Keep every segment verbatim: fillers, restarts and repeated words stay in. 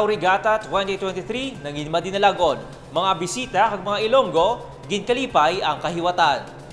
Regatta twenty twenty-three nangin madinalagon, mga bisita kag mga Ilonggo, ginkalipay ang kahiwatan.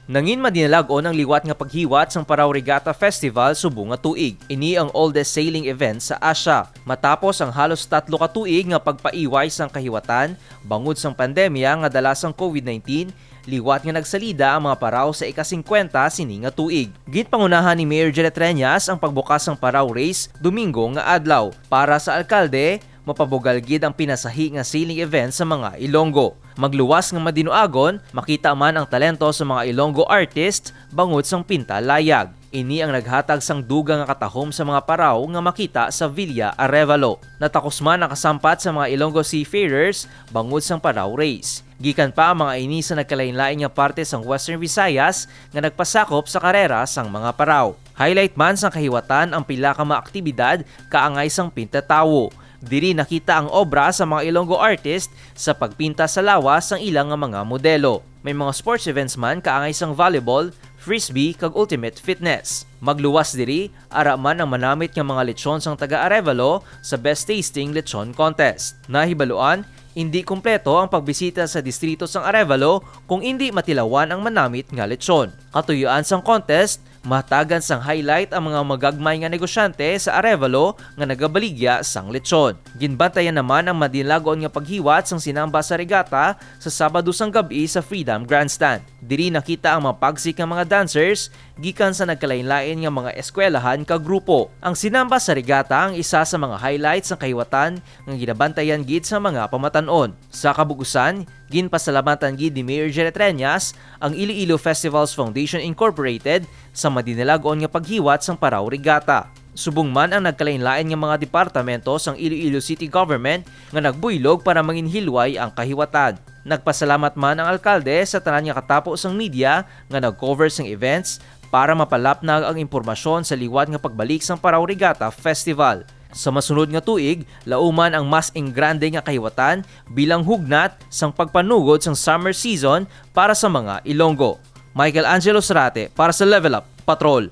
Nangin madinalagon ang liwat nga paghiwat sang Parao Regatta Festival subong nga tuig. Ini ang oldest sailing event sa Asia. Matapos ang halos tatlo ka tuig nga pagpaiway sang kahiwatan bangod sang pandemya nga dala sang COVID nineteen, liwat nga nagsalida ang mga Parao sa ika-singkwenta sini nga tuig. Ginpangunahan ni Mayor Jelet Reñas ang pagbukas sang Parao Race Domingo nga adlaw. Para sa alkalde, mapabugal gid ang pinasahi nga sailing event sa mga Ilonggo. Magluwas nga madinuagon, makita man ang talento sa mga Ilonggo artist bangod sang pintalayag. Ini ang naghatag sang dugang nga katahom sa mga Parao nga makita sa Villa Arevalo. Natakos man ang kasampat sa mga Ilonggo seafarers bangod sang Parao Race. Gikan pa ang mga ini sa nagkalainlain nga parte sang Western Visayas nga nagpasakop sa karera sang mga Parao. Highlight man sang kahiwatan ang pila ka mga aktibidad kaangay sang pintatawo. Diri nakita ang obra sa mga Ilonggo artist sa pagpinta sa lawas sang ila nga mga modelo. May mga sports events man kaangay sang volleyball, frisbee, kag ultimate fitness. Magluwas diri, ara man ang manamit nga mga lechon sang taga Arevalo sa Best Tasting Lechon Contest. Nahibaluan, indi kompleto ang pagbisita sa distrito sang Arevalo kung indi matilawan ang manamit nga lechon. Katuyuan sang contest, mahatagan sang highlight ang mga magagmay nga negosyante sa Arevalo nga nagabaligya sang lechon. Ginbantayan naman ang madinalagon nga paghiwat sang sinamba sa regata sa Sabado sang gab-i sa Freedom Grandstand. Diri nakita ang mapagsik nga mga dancers gikan sa nagkalainlain nga mga eskwelahan kag grupo. Ang sinamba sa regata ang isa sa mga highlights sang kahiwatan nga ginabantayan gid sa mga pamatan-on. Sa kabug-usan, ginpasalamatan gid ni Mayor Jelet Reñas ang Iloilo Festivals Foundation Incorporated sa madinalagon nga paghiwat sang Parao Regatta. Subong man ang nagkalainlain nga mga departamento sang Iloilo City Government nga nagbuylog para manginhilway ang kahiwatan. Nagpasalamat man ang alkalde sa tanan nga katapo sang media nga nag-cover sang events para mapalapnag ang impormasyon sa liwat nga pagbalik sang Parao Regatta Festival. Sa masunod nga tuig, lauman ang mas engrande nga kahiwatan bilang hugnat sang pagpanugod sang summer season para sa mga Ilonggo. Michael Angelo Sarate para sa Level Up Patrol.